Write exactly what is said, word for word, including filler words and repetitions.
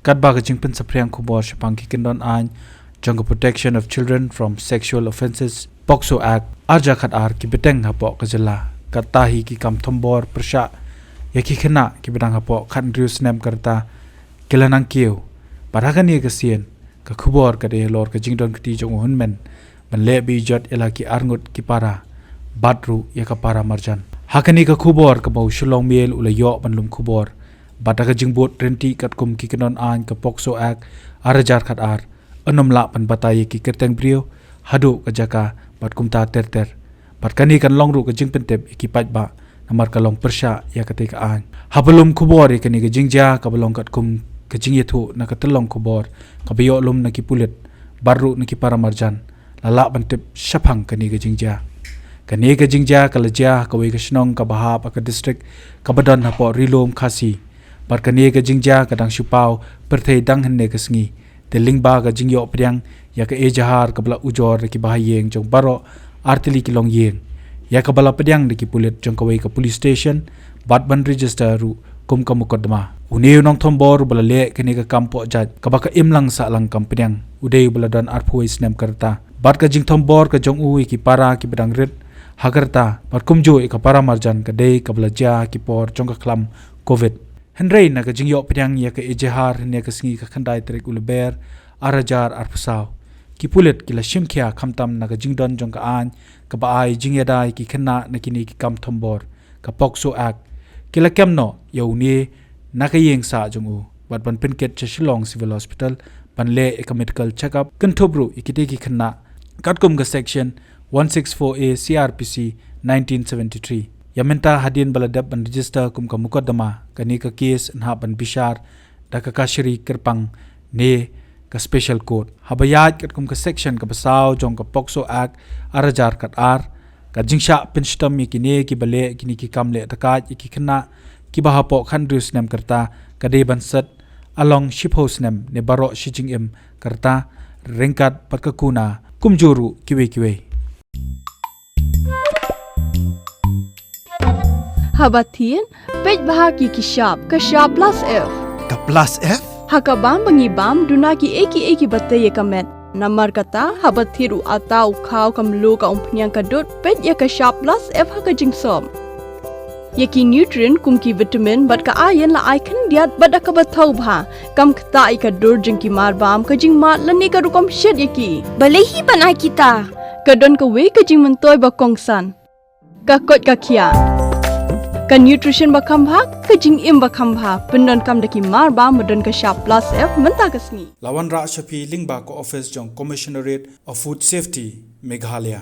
Katba ka jingpynsaphriang khubor shaphang ki kyndon aiñ jong ka Protection of Children from Sexual Offences, POCSO Act, ar hajar khatar ki bteng hapoh ka jylla, katta hi ki kam thombor pyrshah ïa ki khynnah kiba dang hapoh khathynriew snem ka rta ki la nang kiew. Bad ha kane ka sien, ka khubor ka dei halor ka jingdon kti jong u hynmen ban leh beit jot ïa la ki arngut ki para bad ruh ïa ka para marjan. Ha kane ka khubor kaba u Shillong Mail u la ïoh ban lum khubor, bad da ka jingbud ryntih katkum ki kyndon aiñ ka POCSO Act ar hajar khatar, yn ym lah ban batai ïa ki kyrteng briew haduh ka jaka bad kumta ter ter. Bad kane kan long ruh ka jingpyntip ïa ki paidbah namar ka long pyrshah ïa katei ka aiñ. Haba lum khubor ïa kane ka jingjia kaba long katkum ka jingïathuh na ka tyllong khubor kaba ïoh lum na ki pulit bad ruh na ki para marjan, la lah ban tip shaphang kane ka jingjia. Kane ka jingjia ka la jia ha kawei ka shnong kaba hap ha ka district kaba don hapoh Ri-lum Khasi. Bad kane ka jingjia ka dang shu paw pyrthei dang hynne ka sngi, te lyngba ka jingïoh pdiang ïa ka ejahar kaba la ujor da ki bahaïing jong baroh artylli ki longïing, ïa kaba la pdiang da ki pulit jong kawei ka police station bad ban register ruh kum ka mukotduma. Une u nongthombor uba la leh kane ka kam poh jait kaba ka imlang sahlang kam pdiang, u dei uba la don arphew wei snem ka rta. Bad ka jingthombor ka jong u ïa ki para kiba dang rit ha ka rta bad kumjuh ïa ka para marjan ka dei kaba la jia ha ki por jong ka khlam Covid. Hynrei na ka jingïoh pdiang ïa ka ejahar hynne ka sngi ka khyndai tarik u Lber ar hajar arphew saw, ki pulit ki la shim khia khamtam na ka jingdon jong ka aiñ kaba ai jingïada ïa ki khynnah na kine ki kam thombor, ka POCSO Act. Ki la kem noh ïa une na ka ïing sah jong u bad ban pynkit sha Shillong Civil Hospital ban leh ïa ka medical check-up, kynthup ruh ïa kitei ki khynnah katkum ka Section one six four A C R P C nineteen seventy-three. Ïa mynta hadien ba la dep ban register kum ka mukotduma, kane ka case yn hap ban bishar da ka kashari kyrpang ne ka special court. Haba ïaid katkum ka section kaba saw jong ka POCSO Act ar hajar khatar, ka jingshah pynshitom ïa kine kiba leh kine ki kam leh dakaid ïa ki khynnah kiba hapoh khathynriew snem ka rta ka dei ban set along shiphew snem ne baroh shi jingim ka rta, ryngkat bad ka kuna, kumjuh ruh kiwei kiwei. Haba thied, peit bha ki ki shap, ka shap plus F. Ka plus F? Ha ka bam ba ngi bam, duna ki ei ki ei kiba tei ïa ka met. Namar kata, haba thied u atta, u khaw, ka mluh, ka umphniang, ka dud, peit ïa ka shap plus F ha ka jingsop. Ïa ki nutrient kum ki vitamin bad ka iron la ai khyndiat bad da kaba thaw bha. Kam ktah ïa ka dur jong ki mar bam, ka jingmad lane ka rukom shet ïa ki. Balei hi ban ai kita? Ka don kawei ka jingmyntoi ba kongsan. Ka koit ka khiah. Ka nutrition ba kham bha, ka jingim ba kham bha. Pyndonkam da ki mar bam ba don ka shap plus F mynta ka sngi. La wanrah sha phi lyngba ka office jong Commissionerate of Food Safety, Meghalaya.